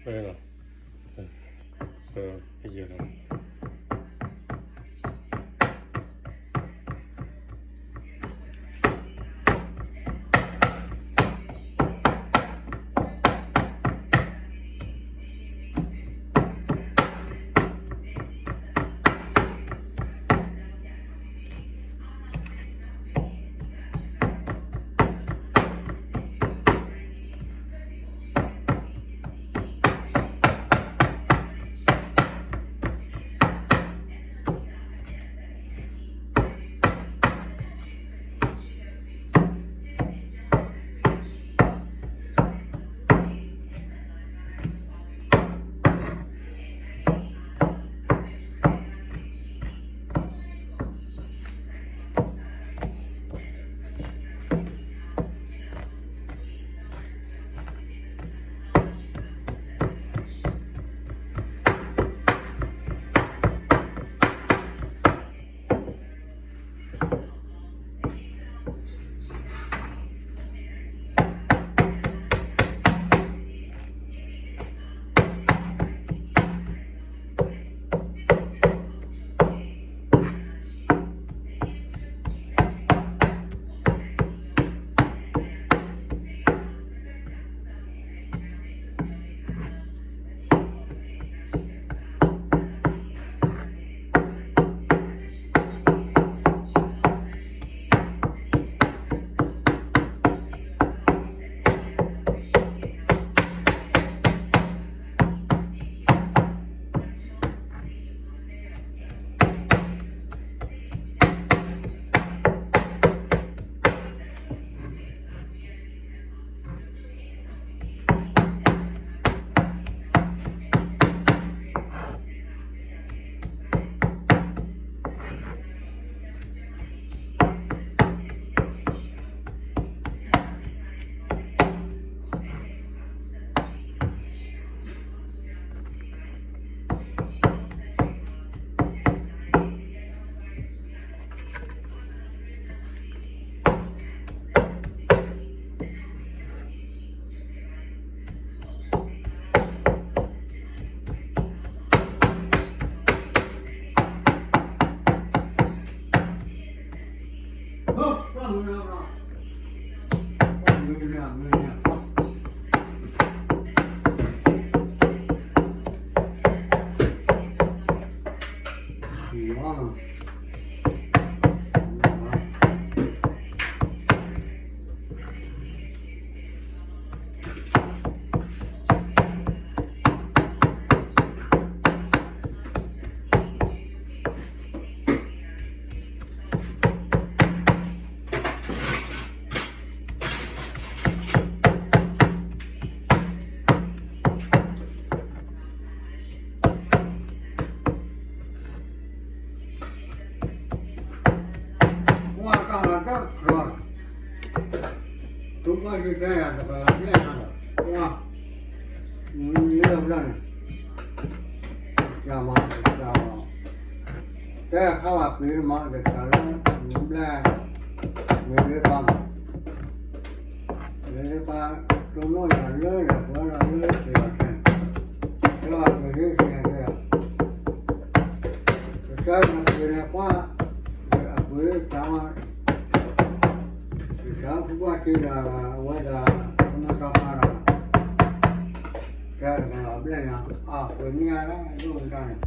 လီၤ, ပယဲၢ်လီၤ. ကွၢ်တၢ်လီၤတၢ်ကျီၤ, သုကီၢ်စံတဲယၤတကလးဘျဲၣ်နၤဒီး ကွၢ်, မ့ၢ်လၢဘျဲၣ်န့ၣ် ယမၤတကးလီၤ, တဲခါဘၣ်ပှ့ၤမၤတကးလၢ မ့ၢ်ဘျဲၣ်, မ့ၢ်လၢပှၤမၤ လၢပှၤတိၢ်နီၣ်ယၤလၢလဲၤပှၤလီၤလၢစ့ၢ်ကီးခဲန့ၣ်, တဲအီၤပှ့ၤလၢစ့ၢ်ကီးခဲ, ကစၢ်ယွၤပှ့ၤန့ၣ်ကွၢ်, အပှ့ၤတၢ်, ယတၢ်ဖုကွၢ်ထံဒီး အဝဲဒၣ် ကမၤတၢ်ဖးဒီး ကဲတကလးဘျဲၣ်ညါ အပှ့ၤမ့ၢ်အါဒၣ်ဒိၣ်မးတၢ်န့ၣ်